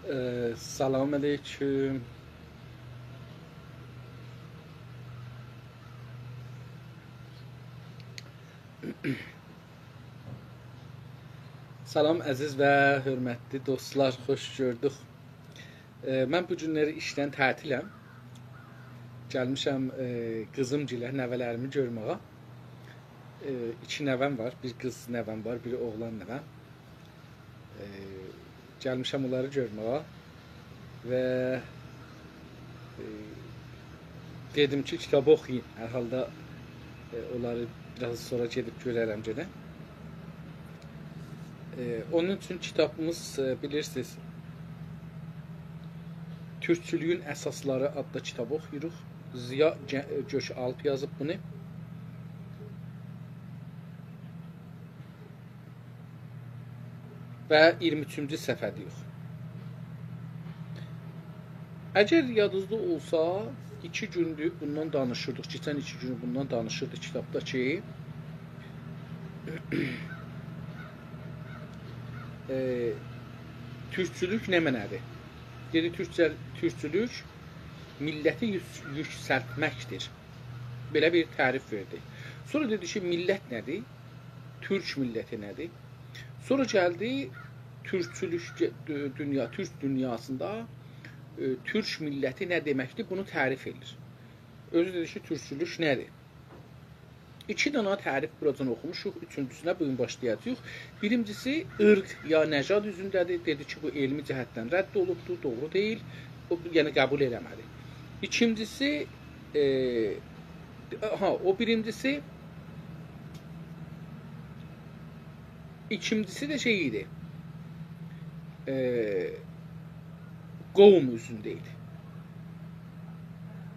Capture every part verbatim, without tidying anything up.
اه، سلام علیکم. سلام، عزیز و حؤرمتلی دوستلار، خوش گؤردوک. اه، من بو گونلری ایشدن تعطیلم. گلمیشم، اه، قیزیم‌گیله، نوه‌لریمی گؤرمه‌یه. اه، ایکی نوه‌م وار، بیر قیز نوه‌م وار، بیر اوغلان نوه‌م. اه، گلمیشم اونلاری گؤرمه‌یه و، اه، دئدیم کی، کیتابی اوخویوم. هر حالدا، اه، اونلاری بیر آز سونرا گئدیب گؤررم گئنه. اه، اونون اوچون کیتابیمیز، اه، بیلیرسینیز، تورکچولویون اساسلاری آدلی کیتابی اوخویوروق. ضیا گؤ-، گؤک‌آلپ یازیب بونو. و اییرمی اوچونجو صفحه‌ده‌ییک. اگر یادینیزدا اولسا، ایکی گوندور بوندان دانیشیردیق، کئچن ایکی گون بوندان دانیشیردیق کیتابدا کی، ائ، تورکچولوک نه معنادیر؟ دئدی، تورکچه-، تورکچولوک میللتی یوک-، یوکسلتمکدیر. بئله بیر تعریف وئردی. سونرا دئدی کی، میللت نه‌دیر؟ تورک میللتی نه‌دیر؟ سونرا گلدی تورکچولوک دو-، دونیا، تورک دونیاسیندا، ائ، تورک میللتی نه دئمکدیر، بونو تعریف ائدیر. اؤزو دئدی کی، تورکچولوک نه‌دیر؟ ایکی دنه تعریف بوراجان اوخوموشوق، اوچونجوسونه بو گون باشلایاجاغیق. بیرینجیسی، عیرق یا نژاد اوزونده‌دیر. دئدی کی، بو علمی جهتدن رد اولوبدور، دوغرو دئییل. او، یعنی، قبول ائله‌مه‌دی. ایکینجیسی، ائ، ها، او بیرینجیسی. ایکینجیسی ده شئی ایدی. ائ، قوم اوزونده ایدی.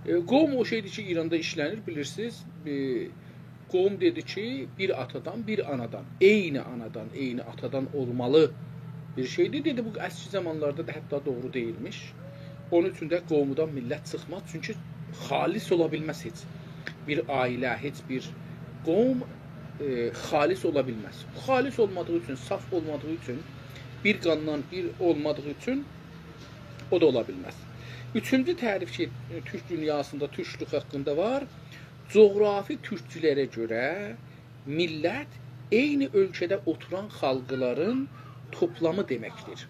ائ، قوم او شئیدیر کی، ایراندا ایشله‌نیر، بیلیرسینیز. ائ، قوم دئدی کی، بیر آتادان، بیر آنادان، عینی آنادان، عینی آتادان اولمالی بیر شئیدیر. دئدی، بو اسکی زامانلاردا دا حتی دوغرو دئییلمیش. اونون اوچون ده قومودان میللت چیخماز. چونکی خالص اولا بیلمز هئچ بیر عائله، هئچ بیر قوم، ائ، خالص اولا بیلمز. خالص اولمادیغی اوچون، صاف اولمادیغی اوچون، بیر قاندان بیر اولمادیغی اوچون او دا اولا بیلمز. اوچونجو تعریف کی، ائ، تورک دونیاسیندا تورکلوک حاقیندا وار، جغرافی تورکچولره گؤره میللت عینی اؤلکه‌ده اوتوران خالقلارین توپلامی دئمکدیر.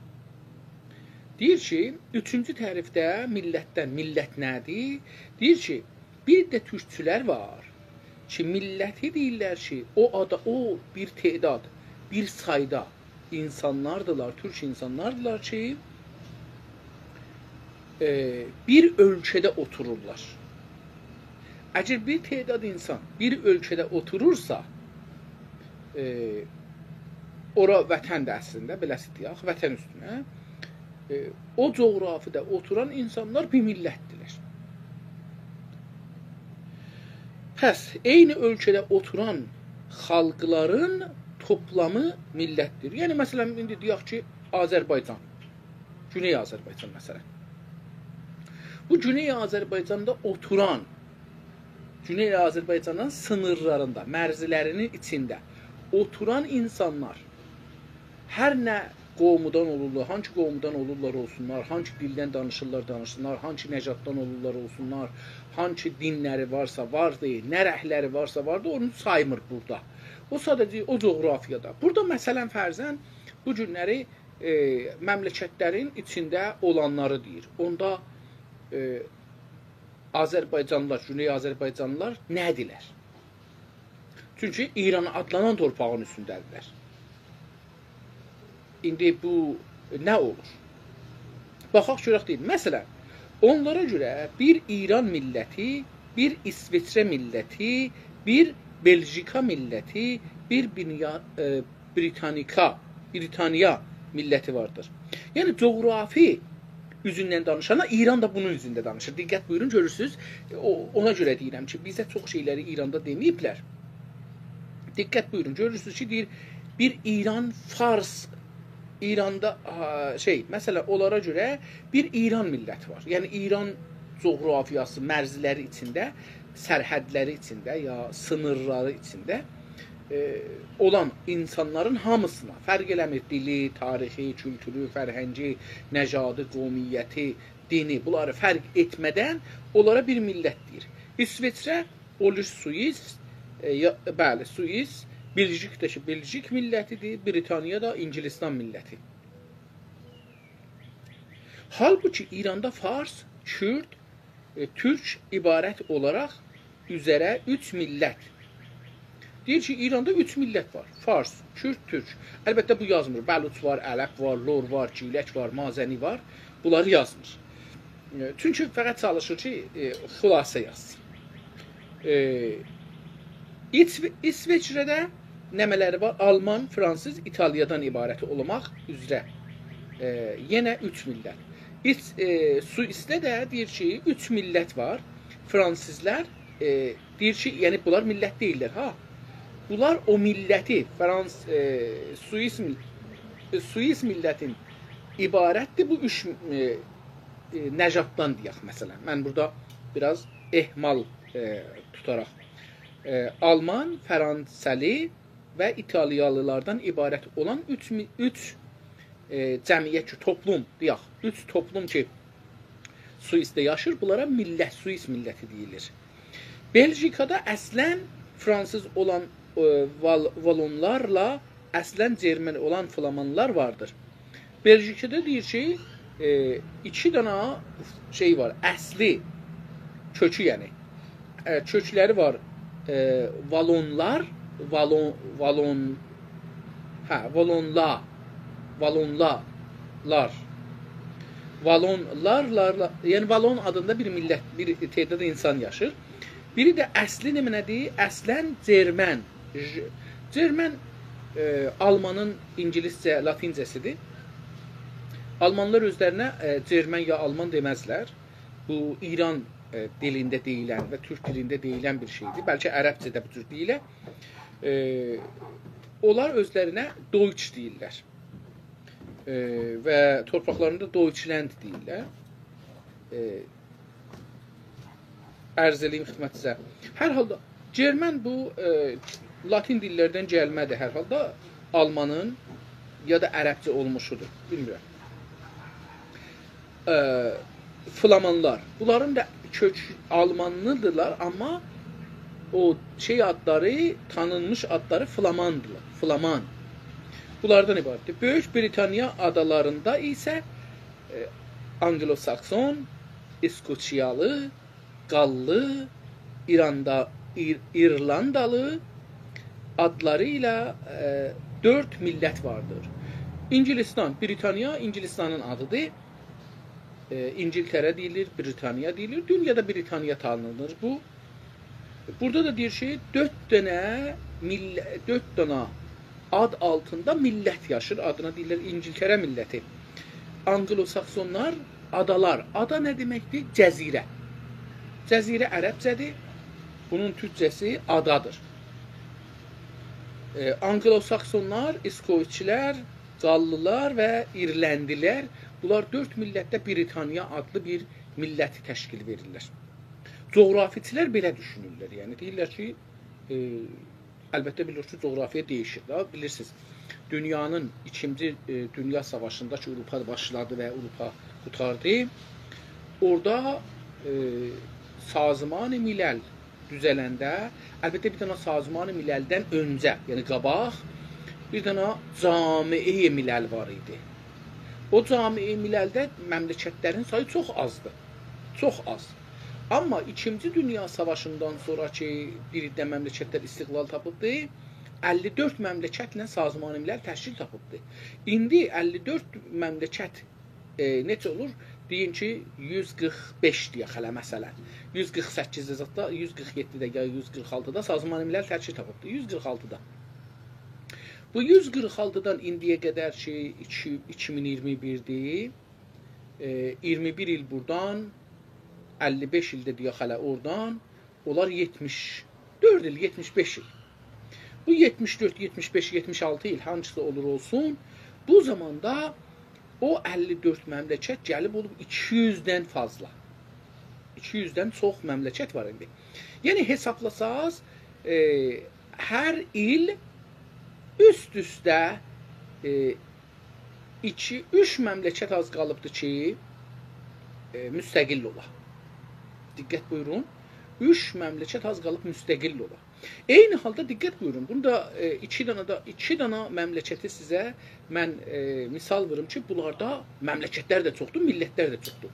دئییر کی، اوچونجو تعریفده میللتدن، میللت نه‌دیر؟ دئییر کی، بیر ده تورکچولر وار کی، میللتی دئییرلر کی، او آدا، او بیر تعداد، بیر سایدا اینسانلاردیلار، تورک اینسانلاردیلار کی، ائ، بیر اؤلکه‌ده اوتورورلار. اگر بیر تعداد اینسان بیر اؤلکه‌ده اوتورورسا، ائ، اورا وطن ده اصلینده، بئله‌سی دئیک، وطن اوستونه، ائ، او جغرافیادا اوتوران اینسانلار بیر میللتدیرلر. پس، عینی اؤلکه‌ده اوتوران خالقلارین توپلامی میللتدیر. یعنی، مثلا، ایندی دئیک کی، آذربایجان، گونئی آذربایجان، مثلا. بو گونئی آذربایجاندا اوتوران، گونئی آذربایجانین سینیرلاریندا، مرزلرینین ایچینده اوتوران اینسانلار هر نه قومودان اولورلار، هانسی قومودان اولورلار اولسونلار، هانسی دیلدن دانیشیرلار دانیشسینلار، هانسی نژاددان اولورلار اولسونلار، هانسی دینلری وارسا واردی، نه رنگلری وارسا واردی، اونو سایمیر بورادا. او ساده‌جه او جغرافیادا. بورادا، مثلا، فرضا، بو گونلری، ائ، مملکتلرین ایچینده اولانلاری دئییر. اوندا، ائ، آذربایجانلیلار، گونئی آذربایجانلیلار نه‌دیرلر؟ چونکی ایران آدلانان تورپاغین اوستونده‌دیرلر. ایندی بو نه اولور؟ باخاق گؤرک دئییر. مثلا، اونلارا گؤره بیر ایران میللتی، بیر ایسویچره میللتی، بیر بلژیکا میللتی، بیر بینیا-، ائ، بریتانیکا، بریتانیا میللتی واردیر. یعنی، جغرافی اوزوندن دانیشاندا ایران دا بونون اوزونده دانیشیر. دقت بویورون، گؤرورسونوز. او، اونا گؤره دئییرم کی، بیزه چوخ شئیلری ایراندا دئمه‌ییبلر. دقت بویورون، گؤرورسونوز کی، دئییر، بیر ایران، فارس، ایراندا، آ، شئی، مثلا، اونلارا گؤره بیر ایران میللتی وار. یعنی، ایران جغرافیاسی، مرزلری ایچینده، سرحدلری ایچینده، یا سینیرلاری ایچینده ائ، اولان اینسانلارین هامیسینا، فرق ائله‌میر دیلی، تاریخی، کولتورو، فرهنگی، نژادی، قومیتی، دینی، بونلاری فرق ائتمه‌دن اونلارا بیر میللت دئییر. ایسوئچره اولور سوئیس، ائ، یا، بلی، سوئیس، بلژیک ده کی، بلژیک میللتیدیر، بریتانیا دا اینگیلیستان میللتی. حالبوکی ایراندا فارس، کورد، ائ، تورک عبارت اولاراق اوزره اوچ میللت. دئییر کی، ایراندا اوچ میللت وار. فارس، کورد، تورک. البته، بو یازمیر. بلوچ وار، عرب وار، لور وار، گیلک وار، مازنی وار. بونلاری یازمیر. ائ، چونکی فقط چالیشیر کی، ائ، خلاصه یازسین. ائ، ایسو-، ایسوئچره‌ده نمه‌لری وار؟ آلمان، فرانسیز، ایتالیادان عبارت اولماق اوزره، ائ، یئنه اوچ میللت. ایس-، ائ، سوئیسده ده دئییر کی، اوچ میللت وار. فرانسیزلار، ائ، دئییر کی، یعنی بونلار میللت دئییللر، ها. بونلار او میللتی، فرانس-، ائ، سوئیس میل-، ائ، سوئیس میللتین عبارتدیر بو اوچ، ائ، ائ، نژاددان دئیک، مثلا. من بورادا بیر آز اهمال، ائ، توتاراق. ائ، آلمان، فرانسه‌لی و ایتالیالیلاردان عبارت اولان اوچ می-، اوچ، ائ، جمعیت کی، توپلوم، دئیک، اوچ توپلوم کی، سوئیسده یاشیر، بونلارا میللت، سوئیس میللتی دئییلیر. بلژیکادا اصلا فرانسیز اولان، ائ، وال-، والونلارلا اصلا جرمن اولان فلامانلار واردیر. بلژیکادا دئییر کی، ائ، ایکی دنه شئی وار، اصلی کؤکو، یعنی، ائ، کؤکلری وار. ائ، والونلار، والون، والون، هه، والونلا، والونلالار. والونلار، لار، لا-، یعنی والون آدیندا بیر میللت، بیر تعداد اینسان یاشیر. بیری ده اصلی نمنه‌دیر؟ اصلا جرمن. ژ-، جرمن، ائ، آلمانین اینگیلیسجه، لاتینجه‌سیدیر. آلمانلار اؤزلرینه، ائ، جرمن یا آلمان دئمزلر. بو ایران، ائ، دیلینده دئییلن و تورک دیلینده دئییلن بیر شئیدیر. بلکه عربجه ده بو جور دئییله. ائ، اونلار اؤزلرینه دویچ دئییرلر. ائ، و تورپاقلاریندا دویچلند دئییرلر. ائ، عرض ائله‌ییم خدمتینیزه. هر حالدا، جرمن بو، ائ، لاتین دیللردن گلمه‌دیر هر حالدا. آلمانین یا دا عربجه اولموشودور، بیلمیرم. ائ، فلامانلار. بونلارین دا کؤک آلمانلیدیرلار، آمما او شئی آدلاری، تانینمیش آدلاری فلاماندیلار. فلامان. بونلاردان عبارتدیر. بؤیوک بریتانیا آدالاریندا ایسه، ائ، آنگلوساکسون، اسکوچیالی، گاللی، ایراندا، ایر-، ایرلاندالی آدلاری ایله، ائ، دؤرد میللت واردیر. اینگیلیستان، بریتانیا اینگیلیستانین آدیدیر. ائ، اینگیلتره دئییلیر، بریتانیا دئییلیر. دونیادا بریتانیا تانینیر بو. بورادا دا دئییر کی، دؤرد دنه میلل-، دؤرد دنه آد آلتیندا میللت یاشیر. آدینا دئییرلر اینگیلتره میللتی. آنگلوساکسونلار، آدالار. آدا نه دئمکدیر؟ جزیره. جزیره عربجه‌دیر. بونون تورکجه‌سی آدادیر. ائ، آنگلوساکسونلار، اسکوچلر، گاللیلار و ایرلندیلر، بونلار دؤرد میللت ده بریتانیا آدلی بیر میللتی تشکیل وئریرلر. جغرافیچیلر بئله دوشونورلر. یعنی دئییرلر کی، ائ، البته بیلیر کی، جغرافیا دییشیر ده، بیلیرسینیز. دونیانین ایکینجی، ائ، دونیا ساواشیندا کی، آوروپا باشلادی و آوروپا قوتاردی. اورادا، ائ، سازمان ملل دوزلنده، البته بیر دنه سازمان مللدن اؤنجه، یعنی قاباق، بیر دنه جامعه ملل وار ایدی. او جامعه مللده مملکتلرین سایی چوخ آزدی. چوخ آز. آمما ایکینجی دونیا ساواشیندان سونرا کی، بیر ده مملکتلر استقلال تاپیبدی، اللی دؤرد مملکتله سازمان ملل تشکیل تاپیبدی. ایندی اللی دؤرد مملکت، ائ، نئچه اولور؟ دئیین کی، یوز قیرخ بئش دئیک هله، مثلا. یوز قیرخ سککیزده زاددا، یوز قیرخ یئددیده یا یوز قیرخ آلتیدا سازمان ملل تشکیل تاپیبدی. یوز قیرخ آلتیدا. بو یوز قیرخ آلتیدان ایندییه قدر کی، ایکی، ایکی مین اییرمی بیردیر، ائ، اییرمی بیر ایل بورادان، اللی بئش ایل ده دئیک هله اورادان، اونلار یئتمیش دؤرد ایل، یئتمیش بئش ایل. بو یئتمیش دؤرد، یئتمیش بئش، یئتمیش آلتی ایل، هانسیسا اولور اولسون، بو زاماندا او اللی دؤرد مملکت گلیب اولوب ایکی یوزدن فاضلا. ایکی یوزدن چوخ مملکت وار ایندی. یعنی، حسابلاساز، ائ، هر ایل اوست-اوسته، ائ، ایکی، اوچ مملکت آز قالیبدیر کی، ائ، مستقل اولا. دقت بویورون. اوچ مملکت آز قالیب مستقل اولا. عینی حالدا دقت بویورون. بوندا، ائ، ایکی دنه ده، ایکی دنه مملکتی سیزه من، ائ، مثال ووروم کی، بونلاردا مملکتلر ده چوخدور، میللتلر ده چوخدور.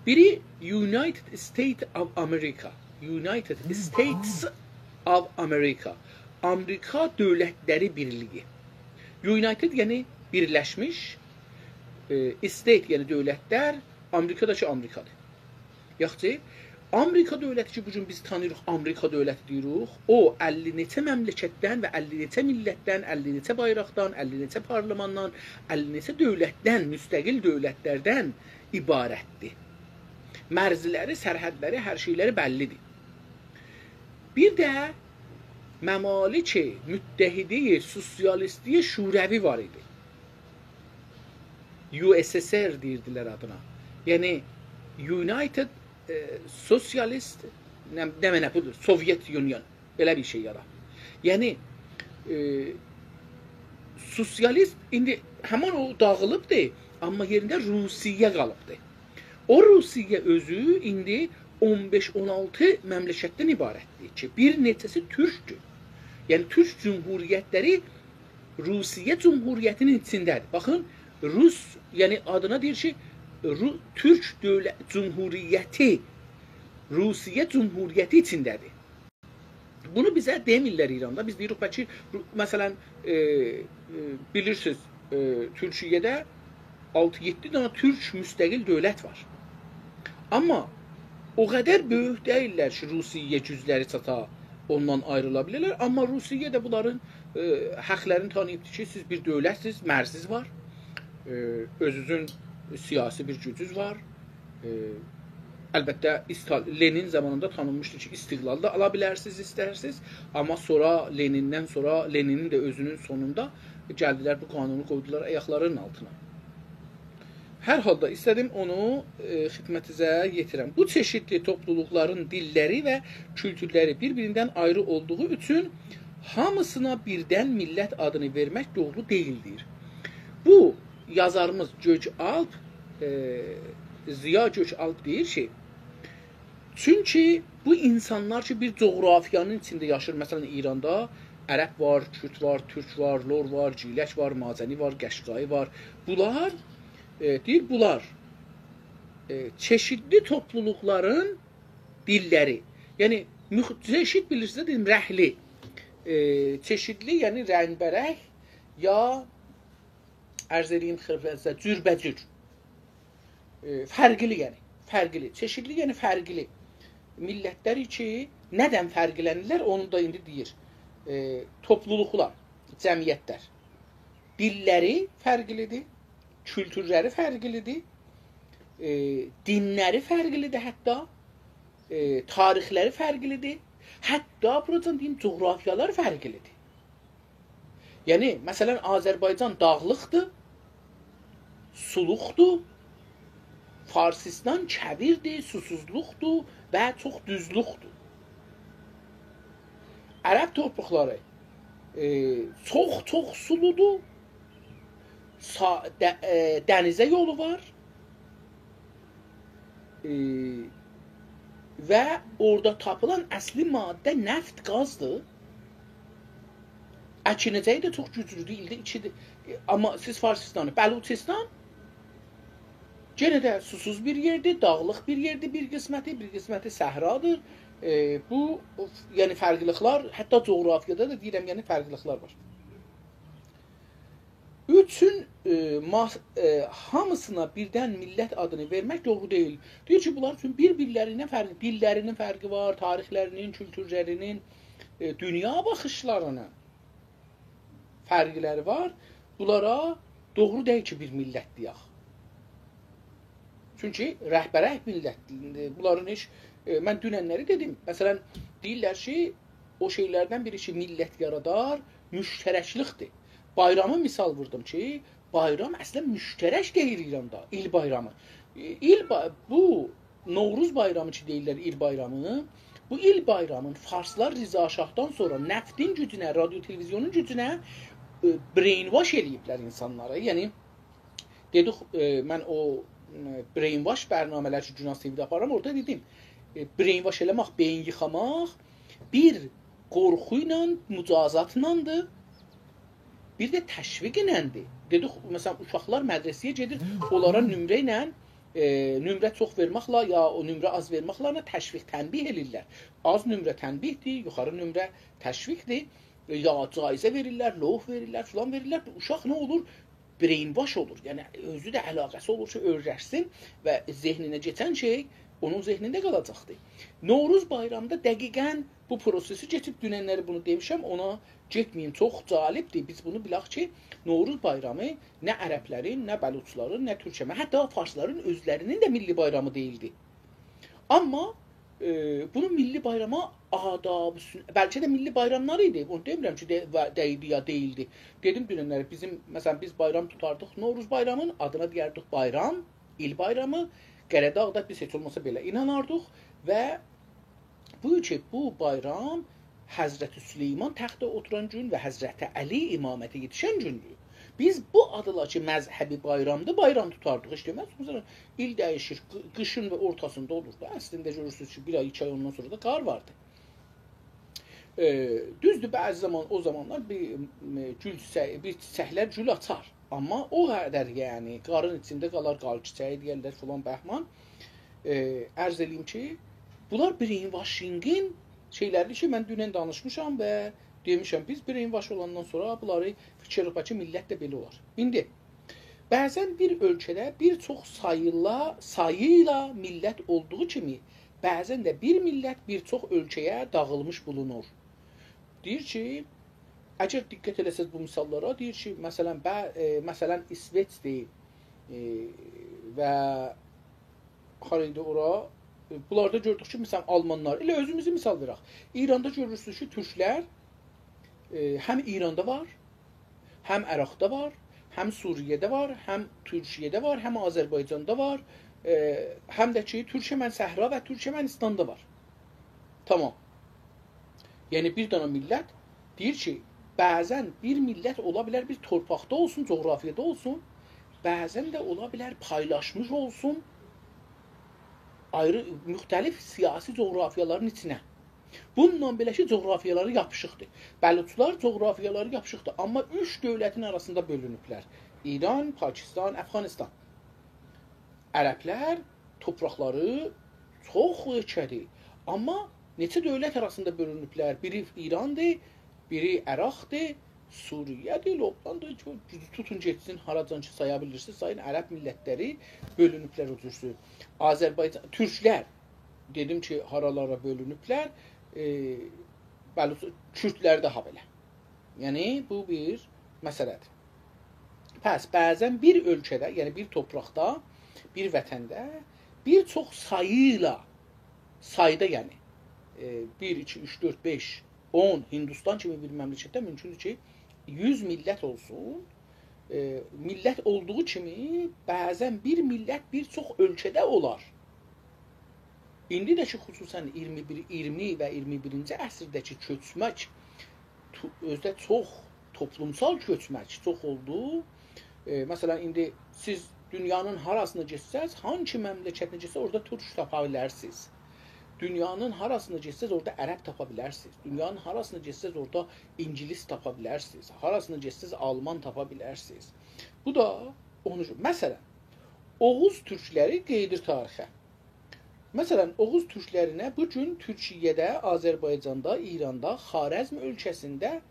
بیری United States of America. United States of America. آمریکا دؤولتلری بیرلیگی. United، یعنی بیرلشمیش، ائ، state، یعنی دؤولتلر، آمریکا دا کی، آمریکادیر. یاخشی، آمریکا دؤولتی کی، بو گون بیز تانیییریق، آمریکا دؤولتی دئییریک، او اللی نئچه مملکتدن و اللی نئچه میللتدن، اللی نئچه بایراقدان، اللی نئچه پارلماندان، اللی نئچه دؤولتدن، مستقل دؤولتلردن عبارتدیر. مرزلری، سرحدلری، هر شئیلری بللیدیر. بیر ده ممالک متحده سوسیالیستی شوروی وار ایدی. U S S R دئییردیلر آدینا. یعنی United، ائ، Socialist، نه، نه منه بودور، Soviet Union. بئله بیر شئی یارا. یعنی، ائ، سوسیالیست ایندی همین او داغیلیبدی، آمما یئرینده روسیه قالیبدی. او روسیه اؤزو ایندی اون بئش، اون آلتی مملکتدن عبارتدیر کی، بیر نئچه‌سی تورکدور. یعنی تورک جمهوریتلری روسیه جمهوریتینین ایچینده‌دیر. باخین، روس، یعنی آدینا دئییر کی، رو-، تورک دؤولت جمهوریتی روسیه جمهوریتی ایچینده‌دیر. بونو بیزه دئمیرلر ایراندا. بیز دئییریک، بلکه، رو-، مثلا، ائ، ائ، بیلیرسینیز، ائ، تورکیه‌ده آلتی-یئددی دنه تورک مستقل دؤولت وار. آمما او قدر بؤیوک دئییللر کی، روسیه‌یه گوجلری چاتا، اوندان آیریلا بیله‌لر. آمما روسیه ده بونلارین، ائ، حقلرینی تانیییبدیر کی، سیز بیر دؤولتسیز، مرزیز وار، ائ، اؤزونوزون سیاسی بیر گوجونوز وار. ائ، البته، استال-، لنین زامانیندا تانینمیشدی کی، استقلال دا آلا بیلرسینیز، ایسترسینیز. آمما سونرا، لنیندن سونرا، لنینین ده اؤزونون سونوندا گلدیلر، بو قانونو قویدولار آیاقلارینین آلتینا. هر حالدا ایسته‌دیم اونو، ائ، خدمتینیزه یئتیرم. بو چئشیتلی توپلولوقلارین دیللری و کولتورلری بیر-بیریندن آیری اولدوغو اوچون هامیسینا بیردن میللت آدینی وئرمک دوغرو دئییلدیر. بو یازاریمیز گؤک‌آلپ، ائ، ضیا گؤک‌آلپ دئییر کی، چونکی بو اینسانلار کی، بیر جغرافیانین ایچینده یاشیر، مثلا، ایراندا عرب وار، کورد وار، تورک وار، لر وار، گیلک وار، مازنی وار، قشقایی وار. بونلار، ائ، دئییر، بونلار، ائ، چئشیتلی توپلولوقلارین دیللری. یعنی، مخ-، چئشیت بیلیرسینیز، دئدیم، رنگلی. ائ، چئشیتلی، یعنی رنگ‌به‌رنگ، یا عرض ائله‌ییم خدمتینیزه، جوربه‌جور. ائ، فرقلی، یعنی، فرقلی. چئشیتلی، یعنی فرقلی. میللتلری کی، ندن فرقلنیرلر، اونو دا ایندی دئییر. ائ، توپلولوقلار، جمعیتلر. دیللری فرقلیدیر، کولتورلری فرقلیدیر، ائ، دینلری فرقلیدیر حتی، ائ، تاریخلری فرقلیدیر. حتی، بوراجان دئییم، جغرافیالار فرقلیدیر. یعنی، مثلا، آذربایجان داغلیقدیر، سولوقدور، فارسیستان کویردیر، سوسوزلوقدور و چوخ دوزلوقدور. عرب تورپاقلاری، ائ، چوخ-چوخ سولودور، سا-، ده-، ائ، دنیزه یولو وار. ائ، و اورادا تاپیلان اصلی ماده نفت، گازدیر. اکینه‌جگی ده چوخ گوجلودور، ایلده ایکی ده. ائ، آمما سیز فارسیستانی، بلوچستان یئنه ده سوسوز بیر یئردیر، داغلیق بیر یئردیر، بیر قسمتی، بیر قسمتی صحرادیر. ائ، بو، یعنی فرقلیلیکلر، حتی جغرافیادا دا دئییرم، یعنی فرقلیلیکلر وار. اوچون، ائ، ما-، ائ، هامیسینا بیردن میللت آدینی وئرمک دوغرو دئییل. دئییر کی، بونلار اوچون بیر-بیرلرینه فرق، دیللرینین فرقی وار، تاریخلرینین، کولتورلرینین، ائ، دونیا باخیشلارینین فرقلری وار. بونلارا دوغرو دئییل کی، بیر میللت دئیک. چونکی رنگ‌به‌رنگ میللتدیر. بونلارین هئچ، ائ، من دوننلری دئدیم. مثلا، دئییرلر کی، او شئیلردن بیری کی، میللت یارادار، مشترکلیکدیر. بایرامی مثال ووردوم کی، بایرام اصلا مشترک دئییل ایراندا، ایل بایرامی. ائ، ایل با-، بو نوروز بایرامی کی، دئییرلر ایل بایرامی، بو ایل بایرامین فارسلار رضا شاهدان سونرا نفتین گوجونه، رادیو تلویزیونون گوجونه، ائ، brainwash ائله‌ییبلر اینسانلاری. یعنی، دئدیک، ائ، من او، ائ، brainwash برنامه‌لر کی، گوناز تی‌وی‌ده آپاریرام، اورادا دئدیم، ائ، brainwash ائله‌مک، بئیین ییخاماق بیر قورخو ایله، مجازاتلادیر، بیر ده تشویق ایلندیر. دئدیک، مثلا، اوشاقلار مدرسه‌یه گئدیر، اونلارا نمره ایله، ائ، نمره چوخ وئرمکله یا او نمره آز وئرمکله تشویق، تنبیه ائله‌ییرلر. آز نمره تنبیه‌دیر، یوخاری نمره تشویقدیر. یا جایزه وئریرلر، لوح وئریرلر، فلان وئریرلر. بو اوشاق نه اولور؟ Brainwash اولور. یعنی، اؤزو ده علاقه‌سی اولور کی، اؤیرشسین و ذهنینه کئچن شئی اونون ذهنینده قالاجاقدیر. نوروز بایرامیندا دقیقا بو پروسه‌سی کئچیب، دوننلری بونو دئمیشم، اونا گئتمه‌ییم. چوخ جالبدیر، بیز بونو بیلک کی، نوروز بایرامی نه عربلرین، نه بلوچلارین، نه تورکمن، حتی فارسلارین اؤزلرینین ده میللی بایرامی دئییلدی. آمما، ائ، بونو میللی بایراما آداب اوستون، بلکه ده میللی بایراملار ایدی. اونو دئمیرم کی، دئ-، و-، دئییلدی یا دئییلدی. دئدیم دوننلری، بیزیم، مثلا، بیز بایرام توتاردیق، نوروز بایرامین آدینا دئیردیک بایرام، ایل بایرامی. قره‌داغدا بیز هئچ اولماسا بئله ایناناردیق و بو کی، بو بایرام حضرت سلیمان تخته اوتوران گون و حضرت علی امامته یئتیشن گوندور. بیز بو آدیلا کی، مذهبی بایرامدیر، بایرام توتاردیق. هئچ دئمز، مثلا، ایل دییشیر، قی-، قیشین و اورتاسیندا اولور دا. اصلینده گؤرورسونوز کی، بیر آی، ایکی آی اوندان سونرا دا قار واردی. ائ، دوزدور، بعضی زامان، او زامانلار بیر، م، گول چیچه‌یی، بیر چیچکلر گول آچار. آمما او قدر، یعنی، قارین ایچینده قالار، قار چیچه‌یی دئیرلر، فلان بهمان. ائ، عرض ائله‌ییم کی، بونلار brainwashing-ین شئیلریدیر کی، من دونن دانیشمیشام و دئمیشم، بیز brainwash اولاندان سونرا بونلاری فیکیر ائلییب کی، میللت ده بئله اولار. ایندی، بعضا بیر اؤلکه‌ده بیر چوخ ساییلا، ساییلا میللت اولدوغو کیمی، بعضا ده بیر میللت بیر چوخ اؤلکه‌یه داغیلمیش بولونور. دئییر کی، اگر دقت ائله‌سز بو مثاللارا، دئییر کی، مثلا، بع-، ائ، مثلا، ایسوئچدیر، ائ، و هارا ایدی اورا؟ ائ، بونلاردا گؤردوک کی، مثلا، آلمانلار، ائله اؤزوموزو مثال وئرک. ایراندا گؤرورسونوز کی، تورکلر، ائ، هم ایراندا وار، هم عراقدا وار، هم سوریه‌ده وار، هم تورکیه‌ده وار، هم آذربایجاندا وار، ائ، هم ده کی، تورکمن صحرا و تورکمنیستاندا وار. تامام. یعنی، بیر دنه میللت دئییر کی، بعضا بیر میللت اولا بیلر بیر تورپاقدا اولسون، جغرافیادا اولسون، بعضا ده اولا بیلر پایلاشمیش اولسون آیری، مختلف سیاسی جغرافیالارین ایچینه. بونونلا بئله کی، جغرافیالاری یاپیشیقدیر. بلوچلار جغرافیالاری یاپیشیقدیر، آمما اوچ دؤولتین آراسیندا بؤلونوبلر. ایران، پاکستان، افغانستان. عربلر توپراقلاری چوخ یئکه‌دیر. آمما نئچه دؤولت آراسیندا بؤلونوبلر. بیری ایراندیر، بیری عراقدیر، سوریه‌دیر، لبناندیر. گو-، گوجو توتون گئتسین، هاراجان کی سایا بیلیرسینیز، سایین، عرب میللتلری بؤلونوبلر او جورسو. آذربایجان، تورکلر، دئدیم کی، هارالارا بؤلونوبلر. ائ، بلوچ، کوردلر ده هابئله. یعنی، بو بیر مسئله‌دیر. پس، بعضا بیر اؤلکه‌ده، یعنی بیر تورپاقدا، بیر وطنده بیر چوخ ساییلا، سایدا، یعنی، ائ، بیر، ایکی، اوچ، دؤرد، بئش، اون، هندوستان کیمی بیر مملکتده مومکوندور کی، یوز میللت اولسون. ائ، میللت اولدوغو کیمی، بعضا بیر میللت بیر چوخ اؤلکه‌ده اولار. ایندی ده کی، خصوصا اییرمی بیر، اییرمی و اییرمی بیرینجی عصرده‌کی کؤچمک، تو-، اؤزو ده چوخ توپلومسال کؤچمک چوخ اولدو. ائ، مثلا، ایندی سیز دونیانین هاراسینا گئتسز، هانسی مملکتینه گئتسز، اورادا تورک تاپا بیلرسینیز. دونیانین هاراسینا گئتسز، اورادا عرب تاپا بیلرسینیز. دونیانین هاراسینا گئتسز، اورادا اینگیلیس تاپا بیلرسینیز. هاراسینا گئتسز، آلمان تاپا بیلرسینیز. بو دا اونو، مثلا، اوغوز تورکلری قئییدیر تاریخه. مثلا، اوغوز تورکلرینه بو گون تورکیه‌ده، آذربایجاندا، ایراندا، خوارزم اؤلکه‌سینده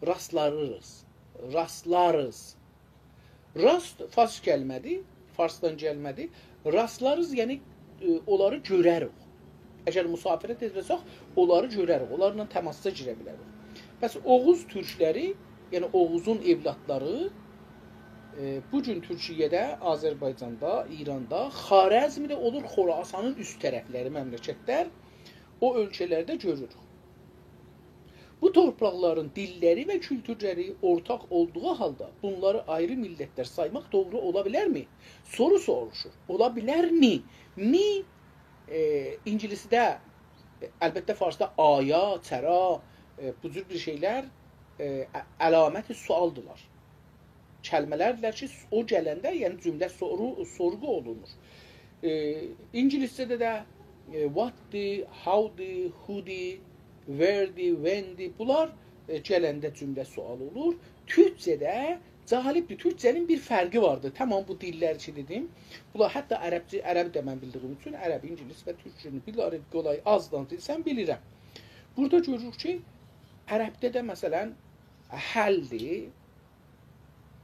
راستلاریریز. راستلاریریز. راست فارس کلمه‌دیر، فارسدان گلمه‌دیر. راستلاریریز، یعنی، ائ، اونلاری گؤرریک. اگر مسافرت ائدیرسک، اونلاری گؤرریک، اونلارلا تماسا گیره بیلریک. پس اوغوز تورکلری، یعنی اوغوزون اولادلاری، ائ، بو گون تورکیه‌ده، آذربایجاندا، ایراندا، خوارزمده اولور، خوراسانین اوست طرفلری، مملکتلر، او اؤلکه‌لرده گؤروروک. بو تورپاقلارین دیللری و کولتورلری اورتاق اولدوغو حالدا بونلاری آیری میللتلر سایماق دوغرو اولا بیلرمی؟ سورو سوروشور. اولا بیلرمی؟ می، ائ، اینگیلیسده البته، فارسدا «آیا»، «چرا»، ائ، بو جور بیر شئیلر، ائ، ع-، علامت سؤالدیلار. کلمه‌لردیلر کی، او گلنده، یعنی جمله سورو-، سورغو اولونور. ائ، اینگیلیسجه‌ده ده، ائ، what-دی، how-دی، who-دی، where-دی، when-دی. بونلار، ائ، گلنده جمله سؤال اولور. تورکجه‌ده جالبدیر، تورکجه‌نین بیر فرقی واردیر. تمام بو دیللر کی دئدیم، بونلار حتی عربجه، عرب ده من بیلدیگیم اوچون، عرب، اینگیلیس و تورکونو بیر آز قولای آزدان دئسم بیلیرم. بورادا گؤروروک کی، عربده ده مثلا «هل»دیر،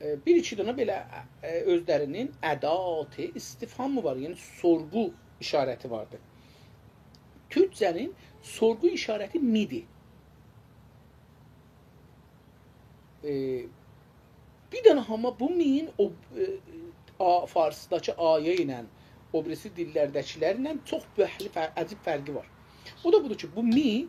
ائ، بیر ایکی دنه بئله، ائ، اؤزلرینین ادات استفهامی وار، یعنی سورغو اشارتی واردیر. تورکجه‌نین سورغو اشارتی «می»دیر. ائ، بیر دنه آمما بو «می»ین او، ائ، آ، فارسداکی «آیا» ایله، او بیریسی دیللرده‌کیلرله چوخ بؤهلی فر-، عجیب فرقی وار. او دا بودور کی، بو «می»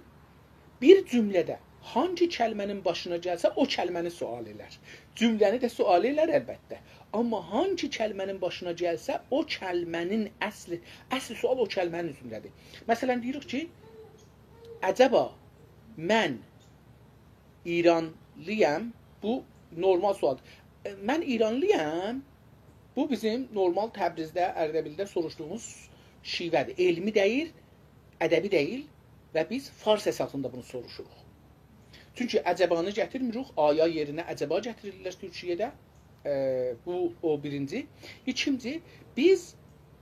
بیر جمله‌ده هانگی کلمه‌نین باشینا گلسه، او کلمه‌نی سؤال ائلر. جمله‌نی ده سؤال ائلر، البته. آمما هانگی کلمه‌نین باشینا گلسه، او کلمه‌نین اصلی، اصلی سؤال او کلمه‌نین اوستونده‌دیر. مثلا، دئییریک کی، «عجبا، من ایرانلی‌یام؟» بو نورمال سؤال. «من ایرانلی‌یام؟» بو بیزیم نورمال تبریزده، اردبیلده سوروشدوغوموز شیوه‌دیر. علمی دئییل، ادبی دئییل و بیز فارس اساسیندا بونو سوروشوروق. چونکی «عجبا»نی گتیرمیریک، «آیا» یئرینه «عجبا» گتیریرلر تورکیه‌ده. ائ، بو او بیرینجی. ایکینجی، بیز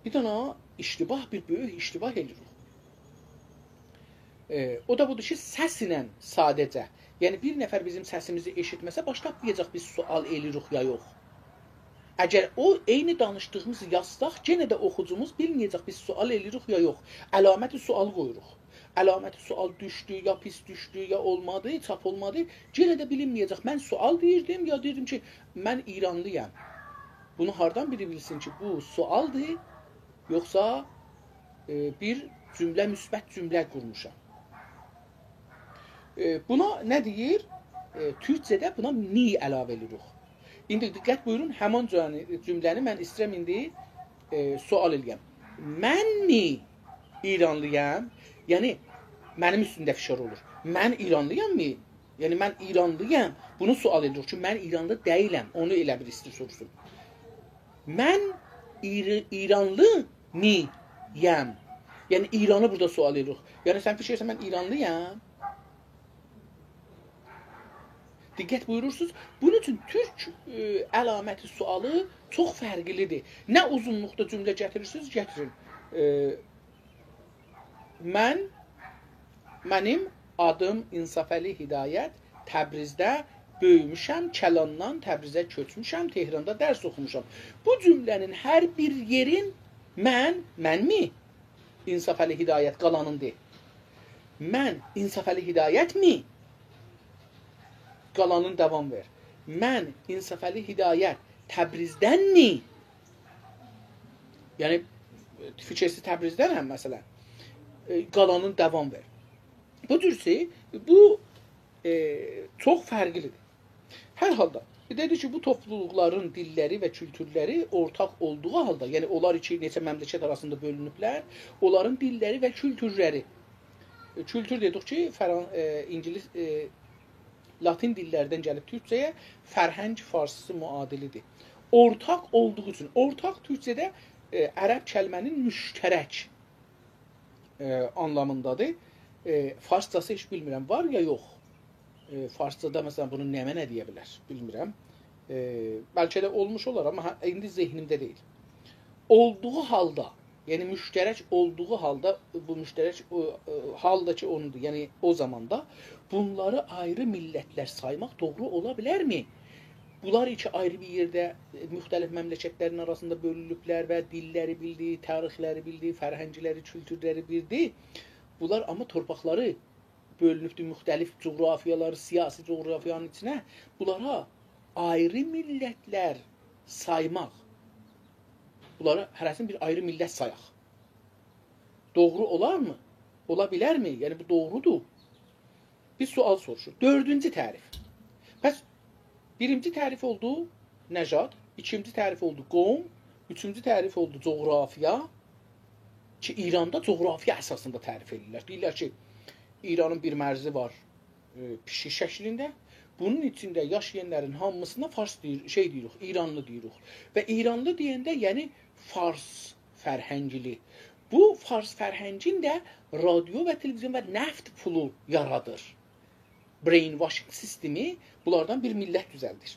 بیر دنه اشتباه، بیر بؤیوک اشتباه ائدیریک. ائ، او دا بودور کی، سس ایله ساده‌جه، یعنی بیر نفر بیزیم سسیمیزی ائشیتمه‌سه، باش تاپمایاجاق بیز سؤال ائله‌ییریک یا یوخ. اگر او عینی دانیشدیغیمیزی یازساق، یئنه ده اوخوجوموز بیلمه‌یه‌جک بیز سؤال ائله‌ییریک یا یوخ. علامت سؤال قویوروق. علامت سؤال دوشدو، یا پیس دوشدو، یا اولمادی، چاپ اولمادی، یئنه ده بیلینمه‌یه‌جک. من سؤال دئییردیم، یا دئییردیم کی، «من ایرانلی‌یام.» بونو هاردان بیری بیلسین کی، بو سؤالدیر، یوخسا، ائ، بیر جمله، مثبت جمله قورموشام؟ ائ، بونا نه دئییر؟ ائ، تورکجه‌ده بونا «می» علاوه ائدیریک. ایندی دقت بویورون، همان جمله-، جمله‌نی من ایسته‌ییرم ایندی، ائ، سؤال ائله‌یم. «من می ایرانلی‌یام؟» یعنی، منیم اوستومده فشار اولور. «من ایرانلی‌یام» می؟ یعنی، «من ایرانلی‌یام»؟ بونو سؤال ائدیریک کی، «من ایرانلی دئییلم»، اونو ائله بیر ایسته‌ییر سوروشسون. «من ایر-، ایرانلی می‌یم؟» یعنی، ایرانی بورادا سؤال ائدیریک. یعنی، سن فیکیر ائدیرسن، من ایرانلی‌یام؟ دقت بویورورسونوز. بونون اوچون تورک، ائ، علامت سؤالی چوخ فرقلی‌دیر. نه اوزونلوقدا جمله گتیریرسینیز، گتیرین. ائ، من، منیم آدیم انصافعلی هدایت، تبریزده بؤیوموشم، کلاندان تبریزه کؤچموشم، تهراندا درس اوخوموشام. بو جمله‌نین هر بیر یئرین «من»، «من می»؟ انصافعلی هدایت، قالانین دئ. «من انصافعلی هدایت می؟» قالانین داوام وئر. «من انصافعلی هدایت تبریزدن می؟» یعنی، فیکرسی تبریزدنم، مثلا. ائ، قالانین داوام وئر. بو جورسی، بو، ائ، چوخ فرقلی‌دیر. هر حالدا، دئدی کی، بو توپلولوقلارین دیللری و کولتورلری اورتاق اولدوغو حالدا، یعنی اونلار ایکی نئچه مملکت آراسیندا بؤلونوبلر، اونلارین دیللری و کولتورلری، ائ، کولتور دئدیک کی، فران-، ائ، اینگیلیس، ائ، لاتین دیللردن گلیب تورکجه‌یه، فرهنگ فارسیسی معادلی‌دیر. اورتاق اولدوغو اوچون، اورتاق تورکجه‌ده، ائ، عرب کلمه‌نین مشترک، ائ، آنلامیندادیر. ائ، فارسجاسی هئچ بیلمیرم، وار یا یوخ. ائ، فارسجادا، مثلا، بونو نمنه دئیه بیلر، بیلمیرم. ائ، بلکه ده اولموش اولار، آمما هه-، ایندی ذهنیمده دئییل. اولدوغو حالدا، یعنی مشترک اولدوغو حالدا، بو مشترک او، ائ، حال دا کی اونودور، یعنی او زاماندا بونلاری آیری میللتلر سایماق دوغرو اولا بیلرمی؟ بونلار کی آیری بیر یئرده، ائ، مختلف مملکتلرین آراسیندا بؤلونوبلر و دیللری بیردی، تاریخلری بیردی، فرهنگلری، کولتورلری بیردی. بونلار آمما تورپاقلاری بؤلونوبدور مختلف جغرافیالار، سیاسی جغرافیانین ایچینه. بونلارا آیری میللتلر سایماق، بونلاری هره‌سینی بیر آیری میللت سایاق، دوغرو اولارمی؟ اولا بیلرمی؟ یعنی، بو دوغرودور. بیر سؤال سوروشور. دؤردونجو تعریف. پس بیرینجی تعریف اولدو نژاد، ایکینجی تعریف اولدو قوم، اوچونجو تعریف اولدو جغرافیا، کی، ایراندا جغرافیا اساسیندا تعریف ائدیرلر. دئییرلر کی، ایرانین بیر مرزی وار، ائ، پیشیک شکلینده. بونون ایچینده یاشایانلارین هامیسینا فارس دئییر، شئی دئییریک، ایرانلی دئییریک. و ایرانلی دئینده، یعنی فارس فرهنگلی. بو فارس فرهنگین ده رادیو و تلویزیون و نفت پولو یارادیر. Brainwashing سیستمی بونلاردان بیر میللت دوزلدیر.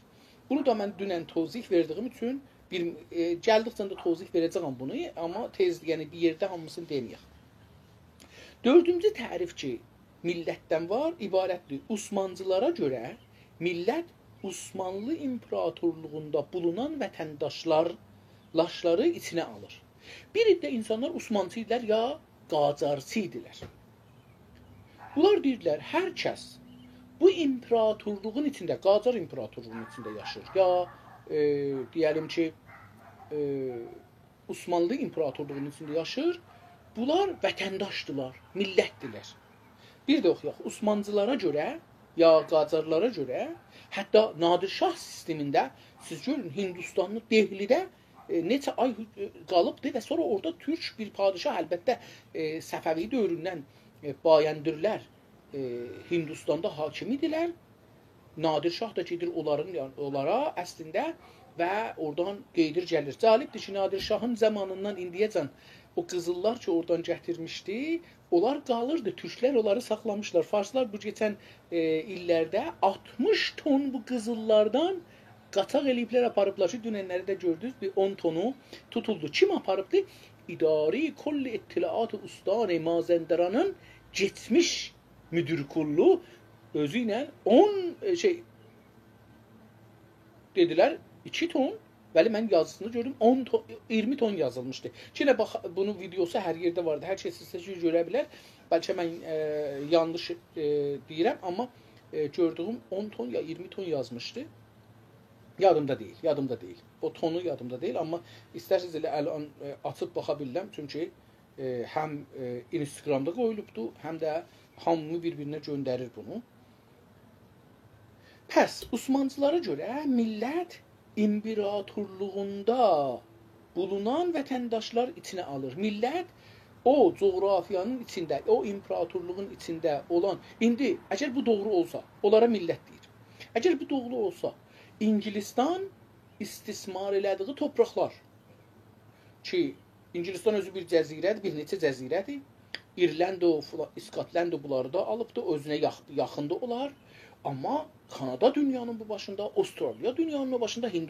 بونو دا من دونن توضیح وئردیییم اوچون بیر، ائ، گلدیکجه ده توضیح وئره‌جه‌یم بونو، آمما تئز، یعنی بیر یئرده هامیسینی دئمه‌یک. دؤردونجو تعریف کی، میللتدن وار، عبارتدیر. عثمانلیلارا گؤره میللت عثمانلی ایمپراتورلوغوندا بولونان وطنداشلار، لاشلاری ایچینه آلیر. بیر عده اینسانلار عثمانچی ایدیلر یا قاجارچی ایدیلر. بونلار دئییردیلر، هر کس بو ایمپراتورلوغون ایچینده، قاجار ایمپراتورلوغونون ایچینده یاشیر، یا، ائ، دئیه‌لیم کی، ائ، عثمانلی ایمپراتورلوغونون ایچینده یاشیر، بونلار وطنداشدیلار، میللتدیلر. بیر ده اوخویاق، عثمانلیلارا گؤره، یا قاجارلارا گؤره، حتی نادر شاه سیستمینده، سیز گؤرون، هندوستاندا، دهلیده، ائ، نئچه آی حؤ-، ائ، قالیبدی و سونرا اورادا تورک بیر پادشاه، البته، ائ، صفوی دؤوروندن، ائ، بایندرلر، ائ، هندوستاندا حاکم ایدیلر. نادر شاه دا گئدیر اونلارین، یعنی اونلارا اصلینده و اورادان قئییدیر گلیر. جالبدیر کی، نادر شاهین زامانیندان ایندییه‌جن او قیزیللار کی، اورادان گتیرمیشدی، اونلار قالیردی، تورکلر اونلاری ساخلامیشلار. فارسلار بو کئچن، ائ، ایللرده آلتمیش تون بو قیزیللاردان قاچاق ائله‌ییبلر، آپاریبلار کی، دوننلری ده گؤردونوز، بیر اون تونو توتولدو. کیم آپاریبدی؟ ادارهٔ کل اطلاعات استان مازندرانین کئچمیش مدیر کلّو، اؤزو ایله اون، ائ، شئی، دئدیلر، ایکی تون، ولی من یازیسینی گؤردوم، اون تون، اییرمی تون یازیلمیشدی. کی، یئنه باخ، بونون ویدئوسو هر یئرده واردی. هر کس ایسته‌سه گؤره بیلر. بلکه من، ائ، یانلیش، ائ، دئییرم، آمما، ائ، گؤردویوم اون تون یا اییرمی تون یازمیشدی. یادیمدا دئییل، یادیمدا دئییل. او تونو یادیمدا دئییل، آمما ایسترسز ائله الان، ائ، آچیب باخا بیلیرم. چونکی، ائ، هم، ائ، اینستاگرامدا قویولوبدو، هم ده هامی بیر-بیرینه گؤندریر بونو. پس، عثمانلیلارا گؤره میللت ایمپراتورلوغوندا بولونان وطنداشلار ایچینه آلیر. میللت او جغرافیانین ایچینده، او ایمپراتورلوغون ایچینده اولان، ایندی اگر بو دوغرو اولسا، اونلارا میللت دئییر. اگر بو دوغرو اولسا، اینگیلیستان استثمار ائله‌دیگی تورپاقلار کی، اینگیلیستان اؤزو بیر جزیره‌دیر، بیر نئچه جزیره‌دیر. ایرلند و فلا-، اسکاتلند و بونلاری دا آلیبدی، اؤزونه یاخ-، یاخیندی اونلار. آمما کانادا دونیانین بو باشیندا، استرالیا دونیانین او باشیندا، هندوستان